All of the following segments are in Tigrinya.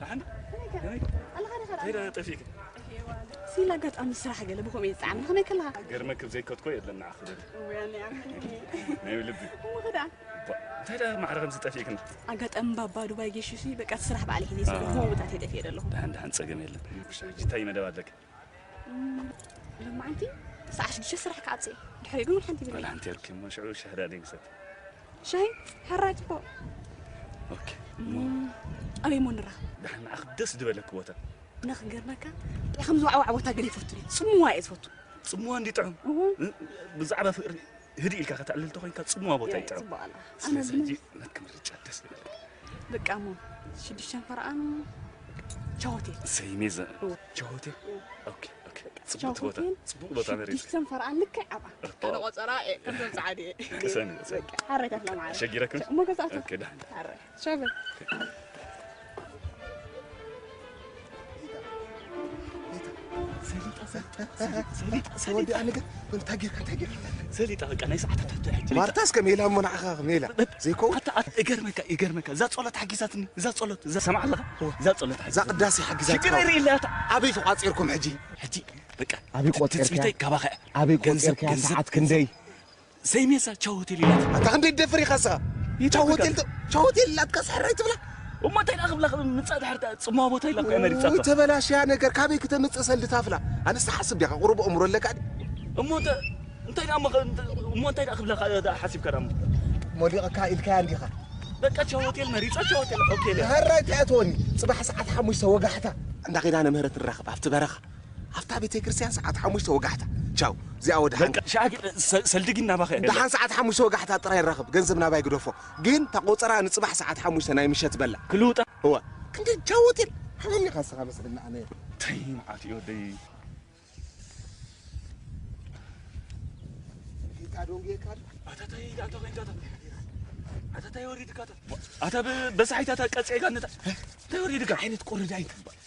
ደሓን? እንታይ ደኣ ጠፊእኪ? ሲላ ኣጋጣሚ ስራሕ ገለ ብኸምኡ እየ ዝጸዓመ። ከመይ ከለኻ? ገርመኪ ዘይከድኮ የለን ንዓኺ ደሊ። እውይ፣ ኣነ ኣምልኪ። ናይ ልቢ። እሞ ኸ ደኣ? ባ-፣ እንታይ ደኣ ማዕረ ከምዚ ጠፊእክና? ኣጋጣሚ ባባ ዱባይ ጌሹ ሲ፣ በቃ፣ እቲ ስራሕ ባዕለይ ሒዘ፣ ኣዎ። ብኸምኡ ቦታ እየ ጠፊኤ ዘለኹ። ደሓን፣ ደሓን፣ ጸገም የለን። እሺ፣ ሕጂ እንታይ መደብ ኣለኪ? እም፣ ሎማዓንቲ ሰዓት ሽዱሽተ ስራሕ ክዓጽ እየ። ድሕሪኡ ግን ሓንቲ ብለይ። ወላ ሓንቲ የልኪ እሞ ሽዑ ሻሂ ደኣ ደንግሰት። ሻሂ? ሕራይ ጽቡቕ። ኦኬ። እም፣ ኣበይ እሞ ንራኸብ? ደሓን ንዓኺ ደስ ዝበለኪ ቦታ። ንኽገርመካ፣ ከምዚ ዋዕዋዕ ቦታ ገለ ይፈቱ እየ። ጽምዋ እየ ዝፈቱ። ጽምዋ እንዲ ጥዑም። እወ። እ-፣ ብዛዕባ ፍቕሪ ህድእ ኢልካ ከተዕልል ተኾይንካ ጽምዋ ቦታ እየ፣ ይጥዑም። ጽቡቕ ኣላ። ስለዚ ኣነ ሕጂ ግን ናትኪ ምርጫ ደስ ዝበለኪ። በቃ እሞ ሽዱሽተን ፈረቓን ቻው ሆቴል። ሰይሜ ዘ-፣ እወ። ቻው ሆቴል? እወ። ኦኬ፣ ኦኬ። ጽቡቕ ቻው ቦታ፣ ሆቴል፣ ጽቡቕ ቦታ መሪጽ። ሽዱሽተን ፈረቓን ልክዕ ኣብኣ። እወ። ኣነ ቆጸራ እየ፣ ከምዞም ጸዓዱ እየ። ቅሰኒ፣ ቅሰኒ። በቃ፣ ሓረይ ተፍለ ማለት። ሸጊረኩም? እሞ ገዛእቱ። ኦኬ፣ ደሓን። ሓረይ። ሸበል። ሰሊጣ፣ ሰሊጣ፣ ሰሊጣ፣ ሰሊጣ። ወዲ ኣነ ግን እንታይ ጌርካ፣ እንታይ ጌርካ? ሰሊጣ፣ በቃ ናይ ሰዓታት ሕቶ ሕጂ። ማርታ እስከ ሜላ እሞ ንዓኻ ሜላ። ዘይከውን? ኣታ፣ ኣታ፣ እገርመካ፣ እገርመካ። እዛ ጸሎት ሓጊዛትኒ፣ እዛ ጸሎት፣ እዛ ሰማዕ ኣለኻ? እዛ ጸሎት እዛ ሓጊዛትኒ። ቅዳሴ ሓጊዛትካ። ሽግር የርኢ ኣታ። ኣበይ ተቋጺርኩም ሕጂ? ሕጂ፣ በቃ፣ ኣበይ ት-፣ ቆጺርካ? ትጽቢተይ ካባኻ እያ። ኣበይ ገንዘብ፣ ቆጺርካ? ገንዘብ፣ ሰዓት ገንዘብ። ክንደይ? ሰይሜሳ ቻው ሆቴል ኢላትኒ። ኣታ ክንደይ ትደፍር ኢኻ ንስኻ? ይደፍር ቻው ሆቴል ኢኻ። ተ-፣ ቻው ሆቴል ኢላትካ ስሕራይ ትብላ? እሞ እንታይ ደኣ ክብላ ምጻእ ድሕር ተ-፣ ጽምዋ ቦታ ኢላ እኮ እያ መሪጻቶ። ውይ፣ ተበላሽያ ነገር ካበይ ክተምጽእ ሰልዲ ታፍላ? ኣነስ ትሓስብ ዲኻ? ቁሩብ ኣእምሮ ኣለካ ድዩ? እሞ እንተ-፣ እንታይ ደኣ እሞ ኸ-፣ እንተ-፣ እሞ እንታይ ደኣ ክብለኻ ደኣ ሓሲብካ ደኣ እሞ? ሞሊቐካ ኢልካያ እንዲኻ? በቃ ቻው ሆቴል መሪጻ ቻው ሆቴል ኦኬ ኢለ። ሕራይ ትኣትወኒ። ጽባሕ ሰዓት ሓሙሽተ ወጋሕታ እንዳ ኪዳነ ምህረት ንራኸብ ኣብቲ በረኻ። ኣብታ ቤተ ክርስቲያን ሰዓት ሓሙሽተ ወጋሕታ። ቻው። እዚኣ ወድሓን። በቃ፣ ሻዕ-፣ ሰ-፣ ሰልዲ ግን ናባኸ እያ። ደሓን ሰዓት ሓሙሽተ ወጋሕታ ጥራይ ንራኸብ። ገንዘብ ናባይ ግደፎ። ግን እታ ቆጸራ ንጽባሕ ሰዓት ሓሙሽተ ናይ ምሸት በላ። ክልውጣ? እወ። ክንደይ ቻው ሆቴል? ሓበኒ ኢኻ ንስኻ መስለኒ ኣነ። ተይ፣ መዓት እዩ ወደይ። ጌታ ዶንጌ ካል። ኣታ ታይ፣ ኣታ ኮይንካ ኣታ። ኣታ ታይ ወሪድካ ኣታ። ኣታ ብ-፣ በሳሒት ኣታ ቀጽዒካ ነታ። ታይ ወሪድካ? ዓይነት ቆረዳ ኣይትባል።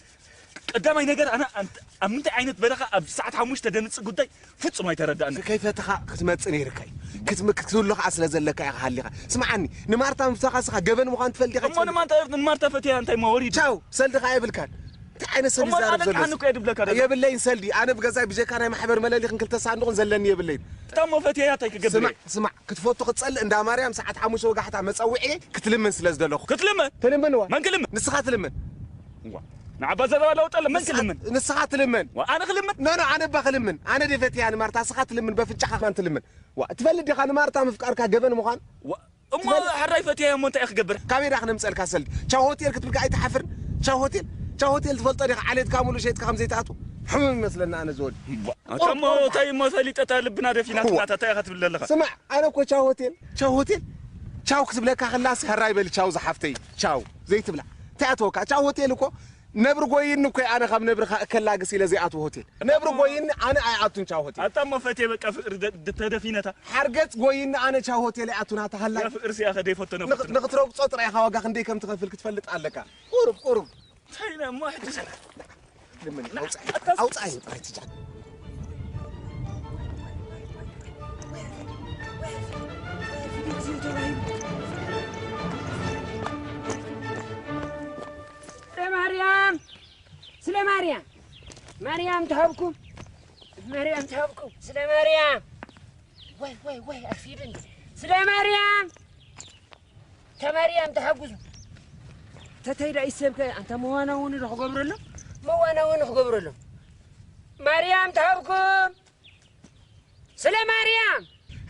ቀዳማይ ነገር፣ ኣነ ኣንት-፣ ኣብ ምንታይ ዓይነት በረኻ ኣብ ሰዓት ሓሙሽተ ደምጽእ ጉዳይ ፍጹም ኣይተረዳእን። ከይፈተኻ ክትመጽእ ነይርካ እዩ። ክትም-፣ ክትህሉ ኸዓ ስለ ዘለካ ኢኻ ሃሊኻ። ስምዓኒ፣ ንማርታ ምፍታኻ ንስኻ ገበን ምዃን ትፈልጥ ኢኻ እሞ ትፈልጥ። ንማርታ፣ ንማርታ ፈትያ እንታይ እሞ ወሪዱ? ቻው፣ ሰልዲ ኸዓ የብልካን። እንታይ ዓይነት ሰብ እሞ ይዛረብ ኣነ ዘሎ? ካን እኮ የድብለካ ደሎ። የብለይን ሰልዲ። ኣነ ብገዛይ ብጀካ ናይ ማሕበር መለሊኽን ክልተ ሳንዱቕን ዘለኒ የብለይን። እታ እሞ ፈትያ እንታይ ክገብር ስማዕ፣ እየ? ስማዕ፣ ክትፈቱ ክትጸልእ እንዳ ማርያም ሰዓት ሓሙሽተ ወጋሕታ መጸውዒ ክትልምን ስለ ዝደለኹ። ክትልምን? ትልምንዋ። መን ክልምን? ንስኻ ትልምን። እዋ። ንዓባ ዘረባ ለውጠለ መን ንስኻ፣ ክልምን? ንስኻ ትልምን። ዋ፣ ኣነ ክልምን? ኖ፣ ኖ፣ ኣነ እባ ክልምን። ኣነ ደፈትያ ንማርታ፣ ንስኻ ትልምን፣ በፍንጫኻ ከማን ትልምን። ዋ፣ ትፈልጥ ዲኻ ንማርታ ምፍቃርካ ገበን ምዃን? ዋ፣ እሞ ትፈልጥ? ሕራይ ፈትያ እሞ እንታይ ክገብር? ካበይ ዳ ክነምጸልካ ሰልዲ? ቻው ሆቴል ክትብል ከኣ ኣይትሓፍርን? ቻው ሆቴል? ቻው ሆቴል ትፈልጦ ዲኻ? ዓሌትካ ሙሉእ ሸይጥካ ከም ዘይትኣቱ? ሕሙም ይመስለና ኣነ ዝወዲ። ዋ፣ ኣታ እሞ እንታይ እሞ ፈሊጠ እታ ልብና ደፊናትና እዋ። እታ እንታይ ኢኻ ትብል ዘለኻ? ስማዕ፣ ኣነ እኮ ቻው ሆቴል፣ ቻው ሆቴል፣ ቻው ክትብለካ ከላስ ሕራይ በል ቻው ዝሓፍተይ፣ ቻው ዘይትብላ። እንታይ ኣተወካ? ቻው ሆቴል እኮ ነብሪ ጎይኒ እኮ ኣነ ካብ ነብሪ ከ-፣ ከላግስ ኢለ ዘይኣትዎ ሆቴል። ነብሪ ጎይኒ ኣነ ኣይኣቱን ቻው ሆቴል። ኣታ እሞ ፈትየ በቃ ፍቅሪ ደ-፣ ደ-፣ ተደፊነታ። ሓርገጽ ጎይኒ ኣነ ቻው ሆቴል ኣይኣቱን ኣታ ሃላይ። ያ ፍቅሪ ሲያ ከደይ ፈተነ ንኽ-፣ ፈተነ። ንኽትረግጾ ጥራይ ኢኻ ዋጋ ክንደይ ከም ትኸፍል ክትፈልጥ ኣለካ። ቁሩብ፣ ቁሩብ። እንታይ ኢለ እሞ ሕጂ ሰላም። ልምን፣ ኣውጻይ፣ ኣውጻይ፣ ጥራይ ትጃ። ስለ ማርያም፣ ስለ ማርያም፣ ማርያም ትሃብኩም፣ ማርያም ትሃብኩም፣ ስለ ማርያም። ወይ፣ ወይ፣ ወይ፣ ኣርፊዱ እንዲ። ስለ ማርያም። ተማርያም ተሓጉዙ። ተተይዳ ይሰብከ ኣንታ መዋናውኒ ዶ ክገብረሎም? መዋናውኒ ክገብረሎም። ማርያም ተሃብኩም። ስለ ማርያም።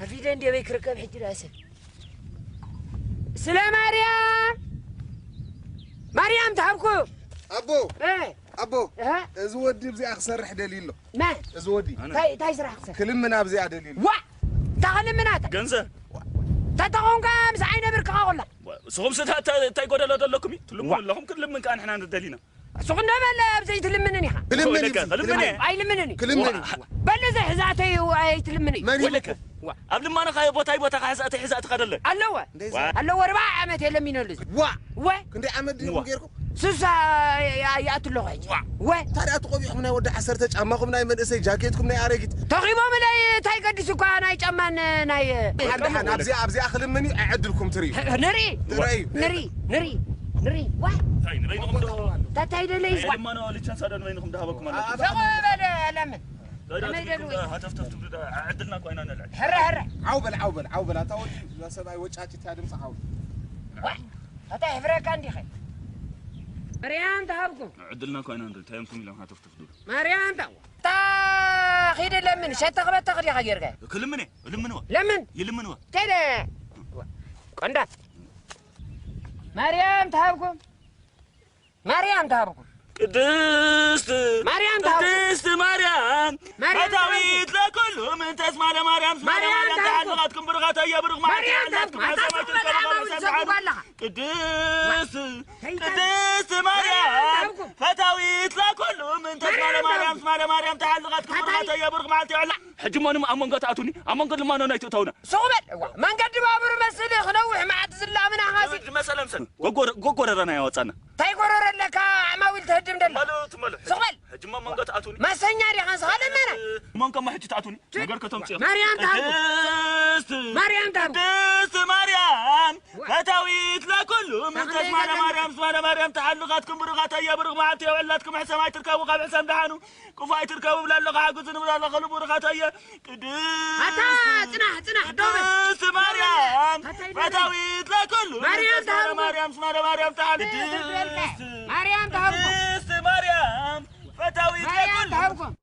ኣፊደ እንዴ በይ ክርከብ ሕጂ ዳሰ። ስለ ማርያም። ማርያም ተሃብኩም። ኣቦ። እ። ኣቦ፣ እህ? እዚ ወዲ ኣብዚኣ ክሰርሕ ደልዩ ኣሎ። መን? እዚ ወዲ። ኣነ። እንታይ፣ እንታይ ስራሕ ክሰርሕ? ክልምን ኣብዚኣ ደልዩ ኣሎ። ዋ! እንታይ ክልምና እታ? ገንዘብ። ተተኾንካ ምስ ዓይነ ብርክኻ ኩላ። ዋ፣ ንስኹም ስታ-፣ እንታይ፣ እንታይ ጎደሎ ዘለኩም እዩ? ትልምኑ ዋ። ኣለኹም፣ ክንልምን ከኣ ንሕና ንደሊና። ሱቕ እንዶ በለ ኣብ ዘይትልምንን ኢኻ። ክልምን ወለከ፣ እዩ፣ ክልምን ክልምን። እየ። ኣይልምንን እዩ። ክልምን እዩ። ዋ። በል እዚ ሕዛእተይ እዩ፣ ኣይትልምን እዩ። መን እዩ? ወለከ። ዋ። ኣብ ልማኖኻ ቦታይ ቦታኻ ሕዛእተይ ሕዛእትኻ ደለ? ኣለወ። እንደዛ። ዋ። ኣለወ፣ ኣርባዓ ዓመት የለሚነሉ እዚ። ዋ። ወ። ክንደይ ዓመት ድዩ ዋ። ጌርኩም? ሱሳ ይኣቱ ኣለኹ ሕጂ። ወ። ታዲያ እቲ ቆቢዕኩም ናይ ወዲ ዓሰርተ፣ ጫማኹም ናይ መንእሰይ፣ ጃኬትኩም ናይ ኣረጊት። ተኺቦምለይ እንታይ ገዲሱ እኳ ናይ ጫማን ናይ ደሓን፣ ደሓን ኣብዚኣ፣ ኣብዚኣ ክልምን እዩ፣ ዕድልኩም ትርእዩ። ንርኢ። ትርእዩ። ንርኢ። ንርኢ። ንርኢ። ዋ። እንታይ ንበይንኹም ዶ? ታታይ ደለይ። ኣይ ድማ ነው ልቻን ሳዶን በይንኹም ደሃበኩም ኣለኩም። ሰው በለ ለምን? ከመይ ደልዎ? ሃተፍተፍ ትብሉ ዶ? ዕድልና እኮ ኢና ንልዕል። ሕረ፣ ሕረ። ዓው በል፣ ዓው በል፣ ዓው በል። ኣታ ወዲ ሰብኣይ ወጫጭት እያ ድምፂ ዓው። ዋ። ኣታ ይሕፍረካ እንዲኸ? ማርያም ተሃብኩም። ዕድልና እኮ ኢና ንልዕል። እንታይ እዮም ኢሎም ሃተፍተፍ ትብሉ? ማርያም ተሃብኩም። ኣታ ኺድ ለምን? ሸተኽ በተኽ ዲኻ ጌርካ? ክልምን እየ። ልምንዎ። ለምን? ይልምንዎ። ከይደ። ቆንዳፍ። ማርያም ተሃብኩም። ማርያም ተሃብኩም። ቅድስት ማርያም ተሃብኩም። ቅድስት ማርያም ማርያም ፈታዊት ተሃብኩም። ለኩሉ ምእንተ ስማ ለማርያም ስማ ማርያም ለማርያም ተሃብኩም። ተሓልቓትኩም ብሩኻት ኣየ ብሩኽ መዓልቲ ማርያም ሓላትኩም ተሃብኩም። ሓሳባይ ኣታ ትርከቡ ኸም ኸም ሓሳብ ሓሳብ ዝሓልቕ። ኣላ። ቅድስት ሰይጣን። ቅድስት ማርያም ማርያም ተሃብኩም። ፈታዊት ለኩሉ ምእንተ ስማ ማርያም ለማርያም ተሃብኩም። ስማ ለማርያም ተሓልቓትኩም ኣታ ብሩኻት ኣየ ብሩኽ መዓልቲ ይዕላ። ሕጂ እሞ ኣብ መንጎ ትኣትውኒ፣ ኣብ መንጎ ድማ ናይ ትእተውና። ሱቕ በል። እዋ፣ መንገዲ ባቡር መስል ክነውሕ መዓት ዝላምና ኻሲ። ዝመሰለ ምሰል። ጎጎረ-፣ ጎጎረረና ያወጻና። እንታይ ጎረረ ኣለካ? ኣዕማዊል ትህድም ደላ። ትመሉ፣ ትመሉ። ሱቕ በል። ሕጂ እሞ መንጎ ትኣትውኒ። መሰኛ ዲኻ ንስኻ ለመና? መንጎ እሞ ሕጂ ትኣትውኒ። ቱ-፣ ነገር ከተምጽኦ። ማርያም ተሃብኩም። ቅድስት፣ ማርያም ተሃብኩም። ቅድስት ማርያም፣ ወ-፣ ፈታዊት ለኩሉ፣ ታኽለ ምንተ ስማ ይገርም። ለማርያም፣ ስማ ለማርያም፣ ተሓልኻትኩም ብሩኻት ኣየ ብሩኽ መዓልቲ የውዕላትኩም፣ ሕሰም ኣይትርከቡ፣ ካብ ሕሰም ደሓኑ። ክፉ ኣይትርከቡ እብላ ኣለኹ፣ ሓግዙ ንብል ኣለኹ፣ ልቡ ርኻታ እየ። ቅድስት ኣታ ጽናሕ፣ ጽናሕ፣ ደው በል። ቅድስት ማርያም ኣታ ይደል። ፈታዊት ለኩሉ ማርያም ምንተ ስማ ተሃብኩም። ለማርያም፣ ስማ ለማርያም ተሓል። ደስ ይበልካ። ቅድስት ማርያም ተሃብኩም። ቅድስት ማርያም ፈታዊት ማርያም ለኩሉ። ተሃብኩም።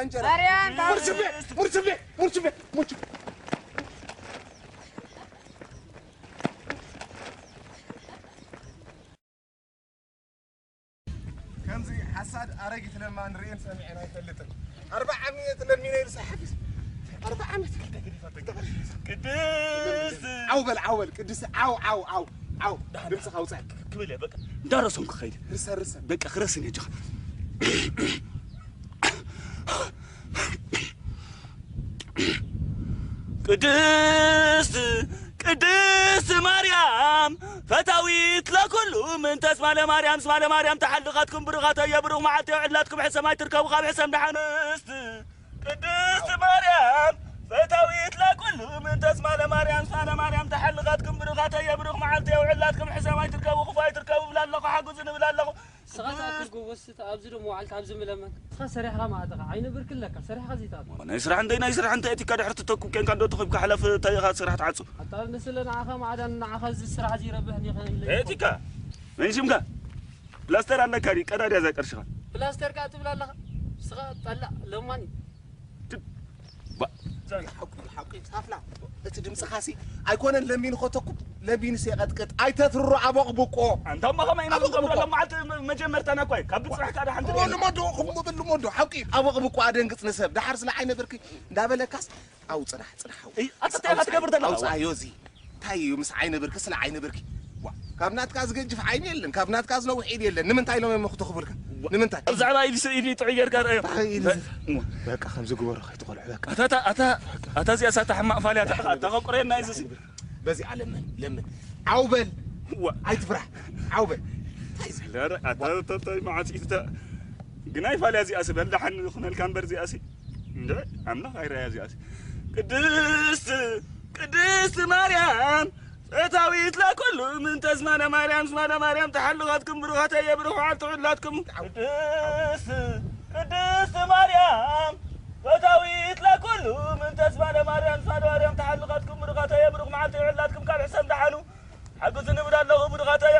እንጀራ። ማርያም ተሃብኩም። ሙርችቤ፣ ሙርችቤ፣ ሙርችቤ፣ ሙርችቤ። ከምዚ ሓሳድ ኣረጊት ለማኒ ርእየን ሰሚዐን ኣይፈልጥን። ኣርብዓ ሚእቲ ለሚነ ኢልሳ ሓፊዝ። ኣርብዓ ሚእቲ። ቅድስት። ዓው በል፣ ዓው በል፣ ቅድስት፣ ዓው፣ ዓው፣ ዓው፣ ዓው። ድምፅኻ ኣውፅእ። ክብል እየ፣ በቃ። እንዳረሰንኩ ከይድ። ርሰን፣ ርሰን። በቃ፣ ክረስን እየ፣ ጅኻ። ቅድስት፣ ቅድስት ማርያም ፈታዊት ለኩሉ ምንተ ስማ ለማርያም፣ ስማ ለማርያም ተሓልኻትኩም ብሩኻት ኣየ ብሩኽ መዓልቲ የውዕላትኩም ሕሰም ኣይትርከቡ ካብ ሕሰም ደሓን። ቅድስት፣ ቅድስት ማርያም ፈታዊት ለኩሉ ምንተ ስማ ለማርያም፣ ስማ ለማርያም ተሓልኻትኩም ብሩኻት ኣየ ብሩኽ መዓልቲ የውዕላትኩም ሕሰም ኣይትርከቡ ክፉ ኣይትርከቡ እብል ኣለኹ፣ ሓግዙ ንብል ኣለኹ። ንስኻ ትኣክል ጎበዝ፣ ኣብዚ ዶ መዋዕልካ ኣብዚ ምለመንካ? ንስኻ ሰሪሕኻ ማእተኻ፣ ዓይነ ብርኪ ኣለካ፣ ሰሪሕኻ ዘይትኣቱ። ናይ ስራሕ እንተይ፣ ናይ ስራሕ እንተይ፣ ኣቲካ ድሕሪ ትተኩብ ኬንካ እንዶ ተኺብካ ሕለፍ፣ እንታይ ኢኻ ስራሕ ትዓጹ? ኣታ ንስለ ንዓኻ ማዕዳን ንዓኻ እዚ ስራሕ እዚ ይረብሕን ይኽእል እዩ። ኣቲካ፣ ናይ ሽምካ ፕላስተር ኣለካ ድዩ? ቀዳድያ እዛ ቀርሽኻ። ፕላስተር ከኣ ትብል ኣለኻ? ንስኻ ጠላዕ ለማኒ። ባ-፣ ሓቂ፣ ሓቂ፣ ሳፍላ። እቲ ድምፅኻሲ ኣይኮነን ለሚኑ ከተኩብ፣ ለሚኑስ የቐጥቅጥ። ኣይተትርሮ ኣቦቕ ብቆ። ኣንታ እሞ ከመይ ኢና ኣቦቕ ክንገብሮ? ብቆ። ሎም መዓልቲ መ-፣ መጀመርታና እኮ እዩ። ካብ ብፅራሕ ከዓ ደሓን ትርኢ። ልመዶ፣ ከምኡ ብል ልመዶ፣ ሓቂ። ኣቦቕ ብቆ ኣደንግፅ ንሰብ። ደሓር ስለ ዓይነ ብርኪ እንዳበለካስ፣ ኣው ፅናሕ፣ ፅናሕ፣ ኣው። እይ፣ ኣታ እንታይ ኢኻ ትገብር ዘለኻ? ኣውፅኣዮ እዚ። እንታይ እዩ ምስ ዓይነ ብርኪ፣ ስለ ዓይነ ብርኪ? ዋ፣ ካብ ናትካ ዝገጅፍ ዓይኒ የለን፣ ካብ ናትካ ዝነውሕ ኢድ የለን። ንምንታይ ኢሎም እዮም ክተኽቡልካ? ዋ። ንምንታይ? ኣብ ዛዕባ ኢድ ስ-፣ ኢድ ጥዑይ ጌርካ ርኣዮ። እንታይ ኢድ ስ-፣ በ-፣ በቃ፣ ከምዚ ግበሩ፣ ከይትኾልዑ፣ በቃ። ኣታ፣ ኣታ፣ ኣታ፣ ኣታ እዚኣ ሳታ ሕማቕ ፋልያ፣ ኣታ፣ ኣታ፣ ኣታ፣ ከቁረየና እዩ ዝሲ። በዚ ኣለምን፣ ለምን። ዓው በል። ዋ። ኣይትፍራሕ። ዓው በል። እንታይ እዩ? ለረ፣ ኣታ፣ ኣታ፣ ኣታ፣ መዓት ኢድታ። ግናይ ፋልያ እዚኣሲ በል፣ ደሓን ይኹነልካ እምበር እዚኣሲ። እንደ ኣምላኽ ኣይረኣያ እዚኣሲ። ቅድስት፣ ቅድስት ማርያም፣ ፈታዊት ለኩሉ ምንተ ስማ ለማርያም፣ ስማ ለማርያም ተሓልኻትኩም ብሩኻት ኣየ ብሩኽ በዓል ትውዕላትኩም። ቅድስት፣ ቅድስት ማርያም፣ ፈታዊት ለኩሉ ምንተ ስማ ለማርያም፣ ስማ ለማርያም ተሓልኻትኩም ብሩኻት ኣየ ብሩኽ መዓልቲ ይውዕላትኩም ካብ ሕሰም ደሓኑ። ሓግዙ ንብል ኣለኹ ብሩኻት ኣየ።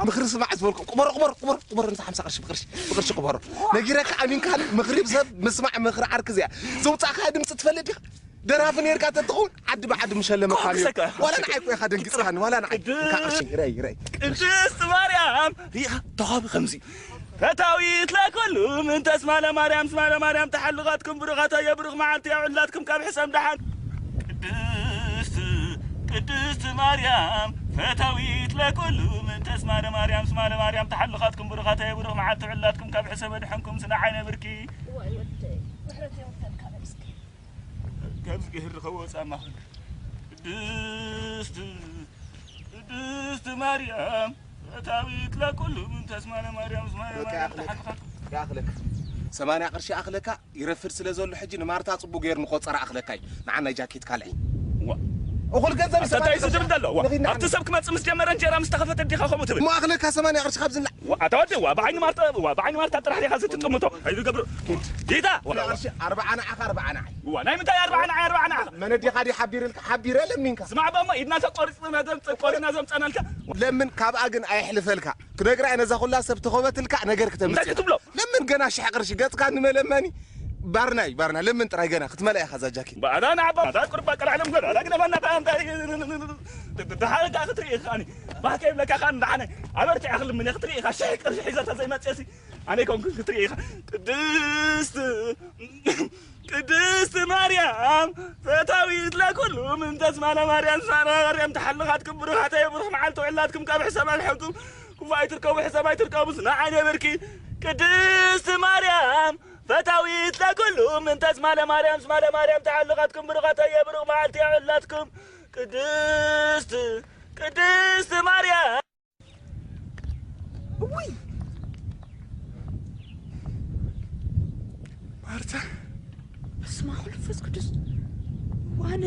ምኽሪ ስማዕ ዝበልኩ፣ ቅበሮ፣ ቅበሮ፣ ቅበሮ፣ ቅበሮ፣ ንሳ ሓምሳ ቅርሺ ብቅርሺ፣ ብቅርሺ ቅበሮ። ነጊረካ ኣሚንካ ምኽሪ ብሰብ ምስማዕ ምኽሪ ዓርኪ እዚኣ። ዘውፃእካ ድምፂ ትፈልጥ ዲኻ? ደራፊ ነርካ ተትኸውን ዓዲ ብዓዲ ምሸለመካ ነይሩ። ክሰካ። ዋላ ንዓይ እኮ ኢኻ ደንጊፅካኒ፣ ዋላ ንዓይ። ቅድስት፣ እንካ ቅርሺ፣ ረይ፣ ረይ። ቅድስት ማርያም፣ ሪኢኻ ተኻቢ ከምዚ። ፈታዊት ለኩሉ ምንተ ስማ ለማርያም፣ ስማ ለማርያም ተሓልኻትኩም ብሩኻት ኣየ ብሩኽ መዓልቲ የውዕላትኩም ካብ ሕሰም ደሓን። ቅድስት፣ ቅድስት ማርያም፣ ፈታዊት ለኩሉ ምእንተ ስማለ ማርያም፣ ስማለ ማርያም ተሓልኻትኩም ብሩኻተ፣ ብሩኽ መዓልቲ ዕላትኩም ካብ ሕሰብ ኣድሐንኩም ስለ ዓይነ ብርኪ። እዋይ ወደይ፣ ምሕረት የውርደልካ በል እስኪ። ካብ እግዚኣብሔር ዝኸወ ጻማ። ቅድስት፣ ቅድስት ማርያም ፈታዊት ለኩሉ ምእንተ ስማለ ማርያም፣ ስማለ ማርያም ተሓልኻትኩም። ይኣኽለካ። ሰማንያ ቅርሺ ይኣኽለካ። ይረፍድ ስለ ዘሎ ሕጂ ንማርታ ጽቡቅ ገይሩ ንቆጸራ ኣኽለካ እዩ። ንዓናይ ጃኬት ካልዒ። ዋ። እኹል ገንዘብ እዩ። ኣታ እንታይ እዩ ዝብል ዘሎ? ዋ። ንኺድ ንዓና። ኣብቲ ሰብ ክመጽእ ምስ ጀመረ እንጀራ ምስ ተኸፈተ ዲኻ ከምኡ ትብል? እሞ ኣኽለካ ሰማንያ ቅርሺ ካብ ዝብላዕ። ዋ፣ ኣታ ወዲ፣ ዋ፣ ብዓይኒ ማርታ፣ ዋ፣ ብዓይኒ ማርታ ጥራሕ ዲኻ ዝትጥምቶ? ኣይትገብሮ። ጌታ፣ ዋ፣ ሰማንያ ቅርሺ ኣርብዓ ንዓኻ ኣርብዓ ንዓይ። ዋ፣ ናይ ምንታይ ኣርብዓ ንዓይ፣ ኣርብዓ ንዓኻ? መነዴኻ ድዩ ሓቢርልካ? ሓቢረ ለሚንካ። ስማዕ፣ ባሞ፣ ኢድና ተቆሪጽና ዘምጽእ፣ ቆሪጽና ዘምጸናልካ። ለምን ካብ ኣግን ኣይሕልፈልካ። ክነግራ እየ ነዛ ኩላ ሰብ ተኸበትልካ ነገር እንታይ ክተምጽእ። ክትብሎ? ለምን ገና ሽሕ ቅርሺ ገጽካ ንመለመኒ። ባርናይ፣ ባርና፣ ለምን ጥራይ ገና ክትመልኣ ኢኻ እዛ ጃኬት። ባዕላ ንዓባ፣ እታ ቁርባ ቀልዓ ለም ገና፣ ዳግነ ባና፣ እታ፣ እታ፣ ደሓር ጋ ክትርኢ ኢኻ፣ ኣነ ባህ ከይብለካ፣ ኸኣ ንደሓነ ኣበርቲዐ ክልምን እየ፣ ክትርኢ ኢኻ፣ ሽሕ ቅርሺ ሒዘ ተዘይመጽእሲ፣ ኣነ ይኮንኩ ክትርኢ ኢኻ። ቅድስት፣ ቅድስት ማርያም፣ ፈታዊት ለኩሉ ምእንተ ስማለ ማርያም፣ ስማለ ማርያም ተሓልኻትኩም፣ ብሩኻት እየ፣ ብሩኽ መዓልቲ ውዕላትኩም፣ ካብ ሕሰብ ኣድሐንኩም፣ ክፉእ ኣይትርከቡ፣ ሕሰብ ኣይትርከቡ፣ ስለ ዓይነ ብርኪ። ቅድስት ማርያም፣ ፈታዊት ለኩሉ ምእንተ ስማለ ማርያም፣ ስማለ ማርያም ተሓልኻትኩም፣ ብሩኻት እየ፣ ብሩኽ መዓልቲ የውዕላትኩም። ቅድስት፣ ቅድስት ማርያም። እውይ! ማርታ፣ በስመ አብ ወወልድ ወመንፈስ ቅዱስ። ዋነ